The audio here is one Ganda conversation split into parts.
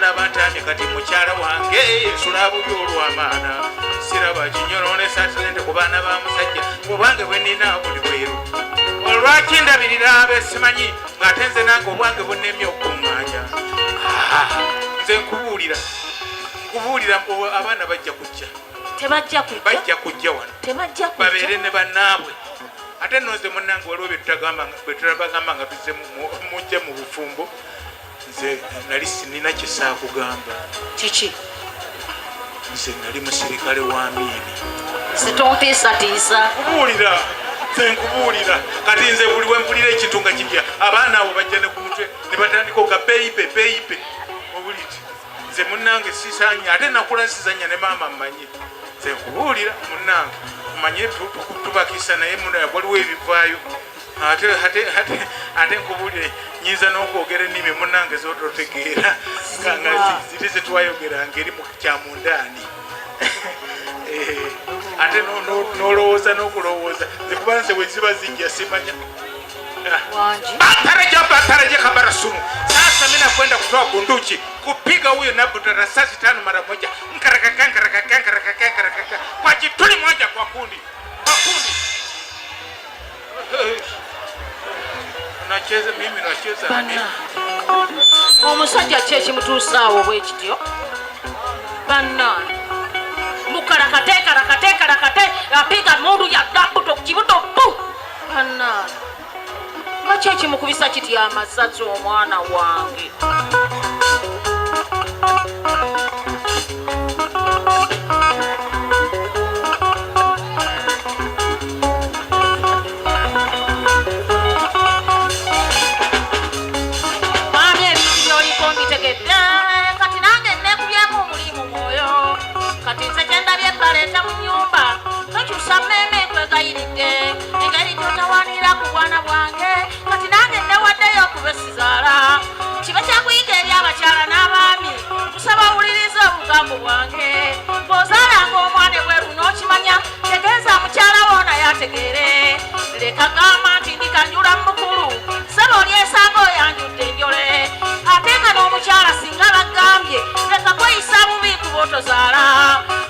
Olaba ntamye kati mukyala wange nsula bubi olw'amaana. Siraba kinyolonesa sente ku baana ba musajja, obwange bwe nnina buli bweru. Olwaki ndabirira abesimanyi ng'ate nze nange obwange bunnemye okukuŋŋaanya? Ah, nze nkubuulira, nkubuulira, abaana bajja kujja. Tebajja kujja. Bajja kujja wano. Tebajja kujja. Babeere ne bannaabwe. Ate nno nze munnange waliwo bye tutabagamba nga tuzze mujje mu bufumbo. Nze nali sinina kye saakugamba. Kiki? Nze nali musirikale wa Amiini. Nze tontiisatiisa. Nkubuulira, nze nkubuulira. Kati nze buli we mpulira ekintu nga kirya, abaana abo bajja ne ku mutwe ne batandika oga beyipe beyipe. Obuliti. Nze munnange sisanya, ate nakula sizanya ne maama mmanyi. Nze nkubuulira munnange, omanye tubakisa naye munnange waliwo ebivaayo. Ate, ate, ate, ate nkubuulire, nyinza n'okwogera ennimi munnange z'ototegeera, nga ziri ze twayogeranga eri mu kyamundaani. Ate n'olowooza n'okulowooza, nze kuba nze bwe ziba zijja simanya. Bataraja, bataraja kabara sumu. Sasa mimi nakwenda kutoa bunduki kupiga huyo Nabuta risasi 5 mara moja. Nkarakaka, nkarakaka, nkarakaka, nkarakaka. Kwa jituli moja kwa kundi. Kwa kundi. Nacheza mimi, nacheza. Bana. Omusajja ki ekimutuusaawo bwe kityo? Banna. Mukarakate, karakate, karakate, apiga mundu ya Nabuto kibuto pu. Banna. Lwaki ekimukubisa kitya amasasi omwana wange? Mwami ebintu by'oliko mbitegedde, kati nange neekubyemu omulimu mwoyo. Kati nze kye ndabye baleeta mu nnyumba, tokyusa mmeeme kwegayiridde. Engeri gy'otawaanirira ku bwana bwange, kati nange newaddeyo okuba essizaala. Kibe kyakuyiga eri abakyala n'abaami, kusaba owulirize obugambo bwange. Bw'ozaalanga omwana ebweru n'okimanya, tegeeza mukyala wo naye ategeere. Leka gamba nti ndi kanjula mukulu, ssebo olyesanga oyanjudde enjole. Ate nga n'omukyala singa bagambye, leka kweyisa bubi kuba otozaala.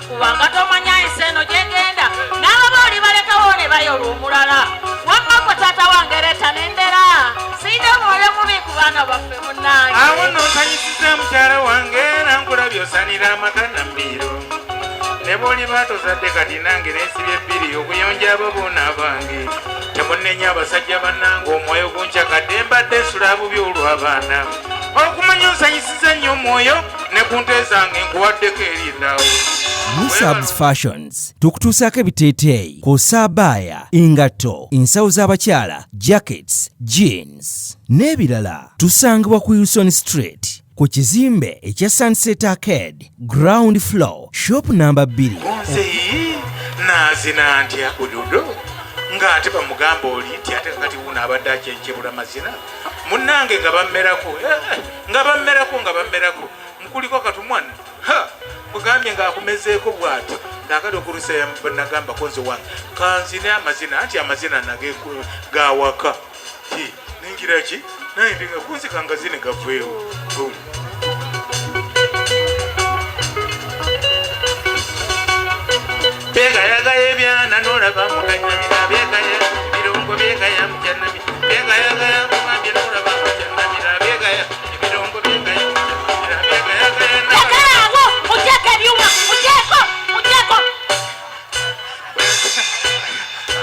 Kubanga tomanya ensi eno gy'egenda, n'ababa olibalekawo ne bayola omulala. Wamma gwe taata wange leeta n'endera, sirina omwoyo mubi ku baana baffe munnange. Awo nno nsanyusiza mukyala wange, era nkulabye osanira amata na mmiiro. Ne bw'oliba tozadde kati nange neesibye bbiri okuyonja abo boona bange. Temunnenya abasajja bannange, omwoyo gunkyakadde, mbadde nsula bubi olw'abaana. Okumanya onsanyusiza nnyo omwoyo, ne ku nte zange nkuwaddeko erindaawo. Musabs Fashions tukutuusaako ebiteeteeyi kw'ossa abaaya, engatto, ensawo z'abakyala, jackets, jeans n'ebirala. Tusangibwa ku Wilson Street ku kizimbe ekya Sunset Arcade, ground floor, shop number 2. Nze naazina ntya bududo ng'ate bamugamba oli nti ate kati wuno abadde akyenkebula mazina munnange nga bammerako, nga bammerako, nga bammerako. Nkuliko katumwana. Ha! Mugambye ng'akumezeeko bw'ati. Kaakati okulusa nagambako nze wange kanzine amazina, anti amazina nage gawaka. Ki? Ningira ki? Naye ndi nga kunzika nga zine gaveewo. Byegayagaya ebyana n'olaba mukanyamira, byegaya ebirungo, byegaya mukyanamira, byegayagaya mugambye n'olaba mukyanamira, byegaya ebirungo, byegaya mukyanamira, byegayagaya na- Lekera awo, mugyeko ebyuma, mugyeko, mugyeko.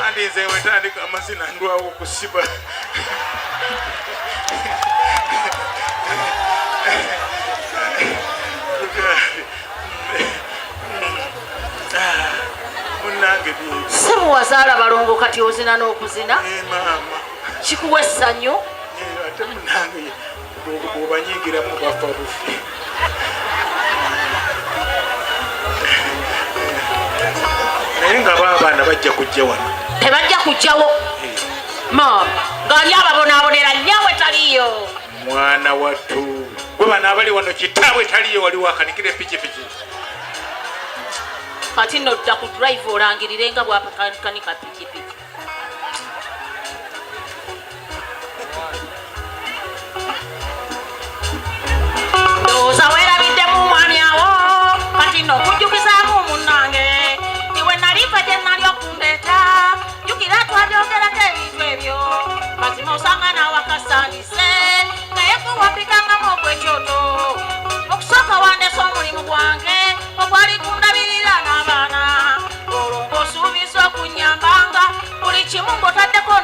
Andi nze wetandika amazina ndwawo okusiba. Munnange bingi. Si muwazaala balongo kati ozina n'okuzina. Maama. Kikuwa essanyu. Ate munnange bw'obanyigiramu bafa bufi. Naye nga b'abaana bajja kujja wano. Tebajja kujjawo. Maama, ng'ali ababonaabonera nnyaabwe taliiyo. Mwana wattu. Gwe bano abali wano kitaabwe taliiyo, waliwo akanikira epikipiki. Kati nno dda ku drive olangirire nga bw'apakanika pikipiki. Ndowooza weerabidde.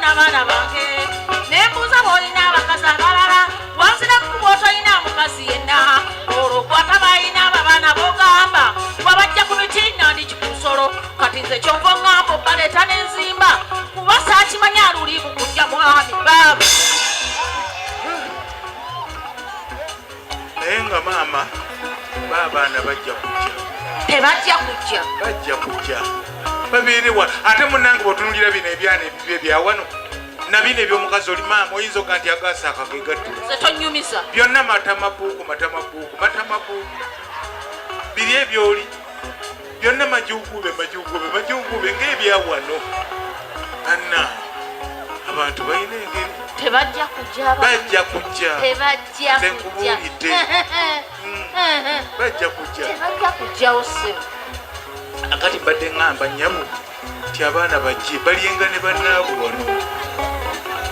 n'abaana bange ne mbuuza bw'olina abakazi abalala wanziramu bw'otolina mukazi yenna olwo kwata balina abo abaana b'ogamba wabajja ku miti nandiki ku nsolo kati nze kyonva oŋŋamba obbaleeta n'enzimba kuba saakimanya luli bukujja mwami baaba. Naye nga maama baabaana bajja kujja. Tebajja kujja. Bajja kujja babeere wa ate munange bwotunulira bino ebyana ebibyo ebyawano nabino ebyomukazi oli maama oyinza oga nti agasaaka gegattula. Nze tonyumisa. Byonna matamabuuku matamabuuku matamabuuku biri ebyoli byonna majugube majugube majugube ng'ebyawano anna abantu balina engeri. Tebajja kujja. Bajja kujja. Tebajja Nze kujja. nkubuulidde. Bajja kujja. Tebajja kujjawo ssebo. Akati mbadde ŋŋamba nnyabo nti abaana bajje balyenga ne bannaabwe wano.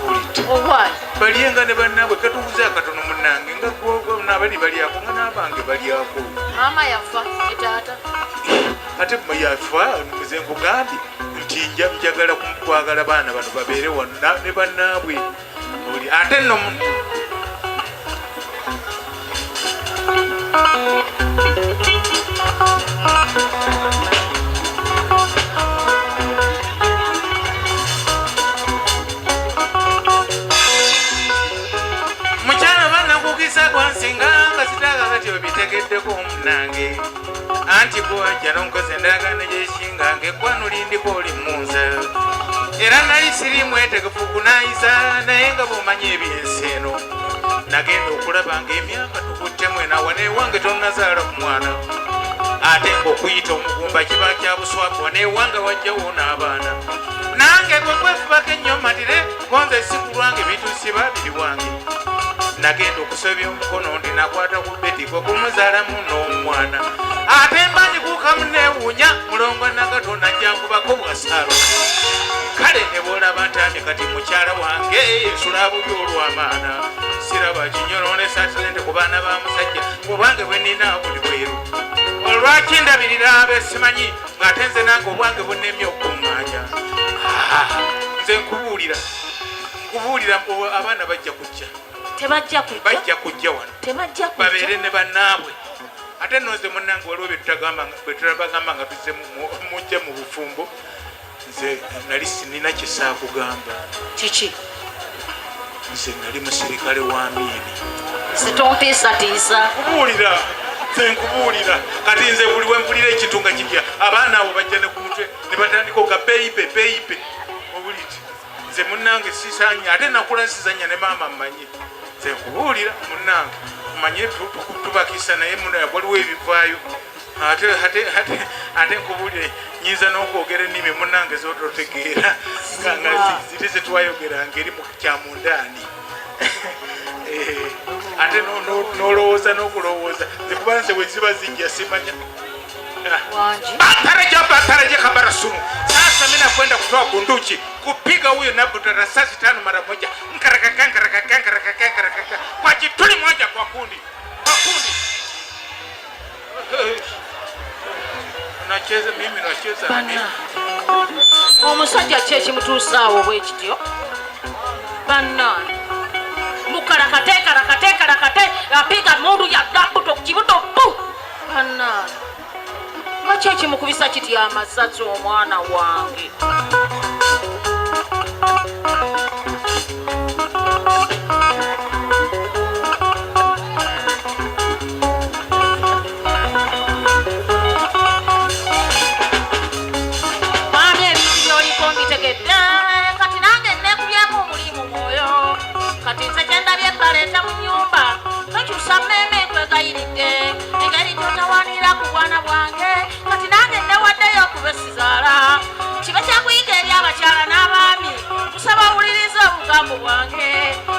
Owulidde? Owaayi. Balyenga ne bannaabwe katubuze akatono munnange nga nabali balyako nga n'abange balyako. Maama yafa ne taata. Ate yafa nze nkugambye nti njagala kwagala baana bano babeere wano ne bannaabwe. Oli ate nno mukyala banakukisa gwansinga nga sitaaga kati obitegeddeko omunange anti gwajja nonkoza endagaano gyekinga ng'ekwano lindiko oli munze era nali siri mwetegefu kunayiza naye nga bw'omanyi ebyensi eno nagenda okulaba ng'emyaka tukuttemu enawa newange tonnazaala ku mwana ate ng'okuyita omugumba kiba kya buswavu wanewange wajjawo n'abaana nange gwe kwefubako ennyo matire konze si ku lwange bintu siba biri wange nagenda okusobya omukono ndi nakwata ku beti kwe kumuzaalamu n'omwana ate mba ndikuukamu neewuunya mulongo nagato najja nkubako bwasaalo kale ne bw'olaba ntamye kati mukyala wange ensula bubi olw'amaana siraba kinyolo ne satirente ku baana ba musajja obwange bwe nnina buli bweru olwaki ndabirira abesimanyi ng'ate nze nange obwange bunnemye okukuŋŋaanya. Nze nkubuulira nkubuulira abaana bajja kujja. Tebajja kujja. Bajja kujja wano. Tebajja kujja. Babeere ne bannaabwe. Ate nno nze munnange waliwo bye tutagamba nga tuzze mujja mu bufumbo nze nali sinina kye saakugamba. Kiki? Nze nali musirikale wa miini. Nze tontiisatiisa. Nkubuulira nze nkubuulira kati nze buli we mpulira ekintu nga kirya abaana abo bajja ne ku mutwe ne batandika oga beyibe beyibe obuliti nze munnange sisaanya ate nakula sizanya ne maama mmanyi nze nkubuulira munnange manye tubakisa naye waliwo ebivaayo ate ate ate ate nkubuulire nyinza n'okwogera ennimi munnange zototegeera nga ziri zetwayogeranga eri mu kyamundaani ate n'olowooza n'okulowooza nze kuba nze bwe ziba zijja simanya. Bataraja bataraja kabara sumu. Sasa mimi nakwenda kutoa bunduki kupiga huyo nabuta risasi 5 mara moja. Nkarakaka nkarakaka nkarakaka nkarakaka kwa kituli moja kwa kundi. Kwa kundi. Nacheza mimi nacheza na mimi. Omusajja ki ekimutuusaawo bwe kityo? Banna. Mukarakate karakate karakate apiga mundu ya dambuto kibuto pu. Banna. Lwaki ekimukubisa kitya amasasi omwana wange? Mwami ebintu by'oliko mbitegedde kati nange neekubyemu omulimu mwoyo kati nze kye ndabye baleeta mu nnyumba tokyusa mmeeme kwegayiridde engeri gy'otawaanirira ku bwana bwange kati nange newaddeyo okuba esizaala kibe kyakuyiga eri abakyala n'abaami tusaba owulirize obugambo bwange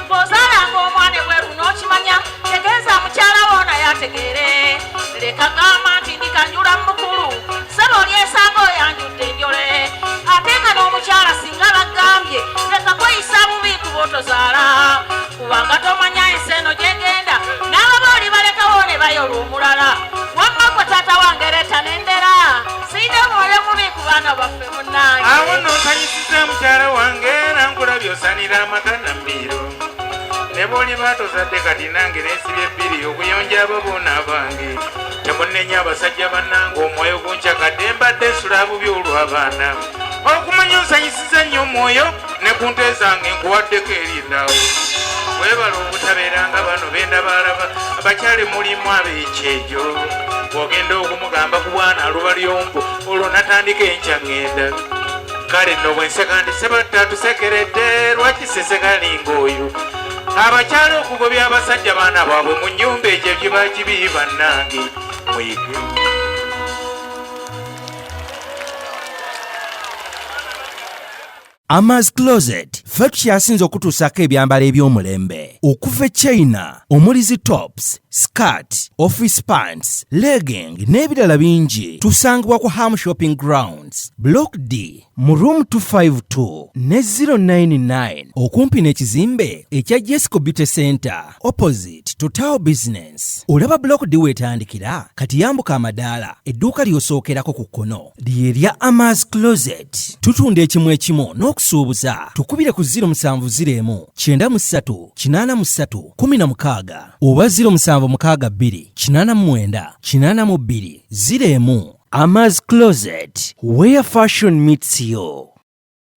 bw'ozaalanga omwana ebweru n'okimanya tegeeza mukyala wo naye ategeere leka gamba nti ndikanjula mu bukulu ssebo olyesanga oyanjudde enjole ate nga n'omukyala singa bagambye leka kweyisa bubi kuba otozaala kubanga tomanya ensi eno gyegenda n'ababa olibalekawo ne bayola omulala wamma gwe taata wange leeta n'endera sirina omwoyo mubi ku baana baffe munnange. Awo nno nsanyusiza mukyala wange era nkulabye. Osanira amata nammiiro ne bw'oliba tozadde kati nange nensibye bbiri okuyonja abo boona abange. Temunnenya abasajja bannange, omwoyo gunkyakadde, mbadde nsula bubi olw'abaana. Okumanya onsanyusiza nnyo omwoyo, ne ku nte zange nkuwaddeko erindaawo. Webala obutabeeranga bano bendabaalaba abakyali mulimu ab'ekyejo. Bw'ogenda okumugamba ku bwana aluba lyombo, olwo natandika enkya ŋŋenda. Kale nno bwenseka nti sebatta tusekeredde, lwaki sesekalinga oyo? Abakyala okugobya abasajja baana baabwe mu nnyumba, ekyo kiba kibi bannange, muyige. Amas Closet ffe tukyasinze okutuusaako ebyambalo eby'omulembe okuva e China omuli zi tops, skirt, office pants, legging n'ebirala bingi. Tusangibwa ku Ham Shopping Grounds, Block D mu room 252 ne 099 okumpi n'ekizimbe ekya Jesco Beauty Center opposite Total Business. Olaba Block D weetandikira kati yambuka amadaala, edduuka ly'osookerako ku kkono lye lya Amas Closet. Tutunda ekimu ekimu n'okusuubuza. Tukubire ku 0701 93 83 16 oba 0762 89 82 01. Amas Closet, where fashion meets you.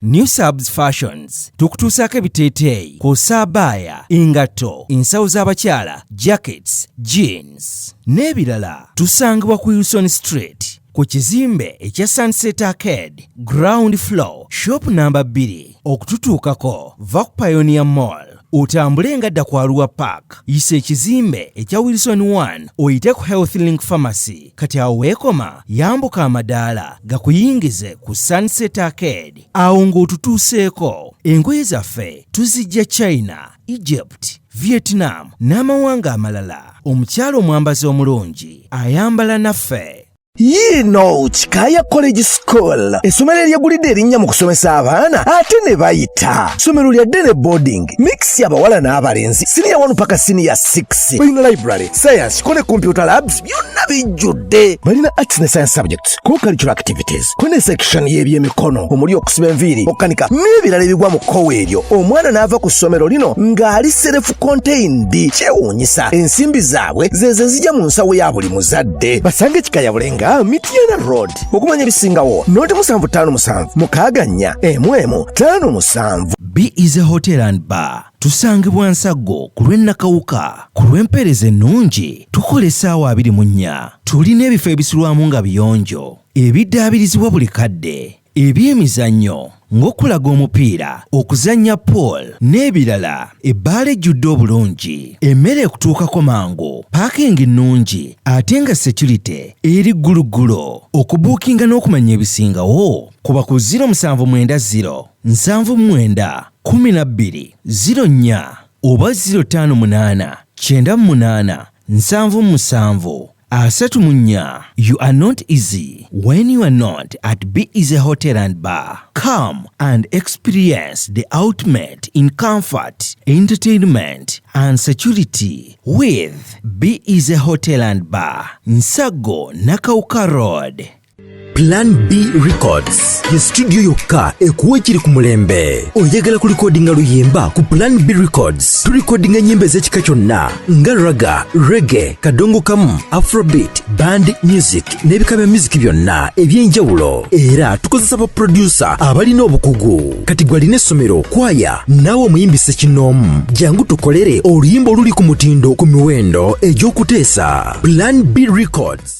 New Subs Fashions tukutuusaako ebiteeteeyi kw'ossa abaaya, engatto, ensawo z'abakyala, jackets, jeans n'ebirala. Tusangibwa ku Wilson Street ku kizimbe ekya Sunset Arcade, ground floor, shop namba 2. Okututuukako va ku Pioneer Mall otambule nga dda ku Arua Park, yisa ekizimbe ekya Wilson 1 oyite ku Health Link Pharmacy. Kati awo weekoma yambuka amadaala gakuyingize ku Sunset Arcade. Awo ng'otutuuseeko. Engoye zaffe tuzijja China, Egypt, Vietnam n'amawanga amalala. Omukyala omwambazi omulungi ayambala naffe. Yiino Kikaaya College School, essomero eryegulidde erinnya mu kusomesa abaana ate ne bayita. Ssomero lya day ne boarding mix, abawala n'abalenzi, siniya 1 paka siniya 6. Balina library, science ko ne computer labs, byonna bijjudde. Balina arts ne science subjects, co-curricular activities, ko ne section y'ebyemikono omuli okusiba enviiri, okukanika n'ebirala ebigwa mu kkowa eryo. Omwana n'ava ku ssomero lino ng'ali self contained. Kyewuunyisa, ensimbi zaabwe zezo ezijja mu nsawo ya buli muzadde. Basange Ekikaya Bulenga, Mityana Road. Okumanya ebisingawo, noti 757 64 11 57. B is a Hotel and Bar. Tusangibwa Nsaggo ku lw'e Nakawuka. Ku lw'empeereza ennungi tukola essaawa 24. Tulina ebifo ebisulwamu nga biyonjo, ebiddaabirizibwa buli kadde, ebyemizannyo ng'okulaga omupiira, okuzannya pool n'ebirala. Ebbaala ejjudde obulungi, emmere ekutuukako mangu, parking nnungi ate nga security eri gguluggulo. Okubuukinga n'okumanya ebisingawo kuba ku 0790 79 12 04 oba 058 98 77 34. You are not easy when you are not at Be Easy Hotel and Bar. Come and experience the ultimate in comfort, entertainment and security with Be Easy Hotel and Bar, Nsago Nakawuka Road. Plan B Records ye studio yokka ekuwa ekiri ku mulembe. Oyagala kulikodinga luyimba? Ku Plan B Records tulikodinga ennyimba ez'ekika kyonna nga ragga, reggae, kadongo kamu, afrobeat, band music n'ebika bya music byonna eby'enjawulo. Era tukozesa ba producer abalina obukugu. Kati gwe alina essomero, kwaya, naawe omuyimbi ssekinnoomu, jangu tukolere oluyimba oluli ku mutindo ku miwendo egy'okuteesa. Plan B Records.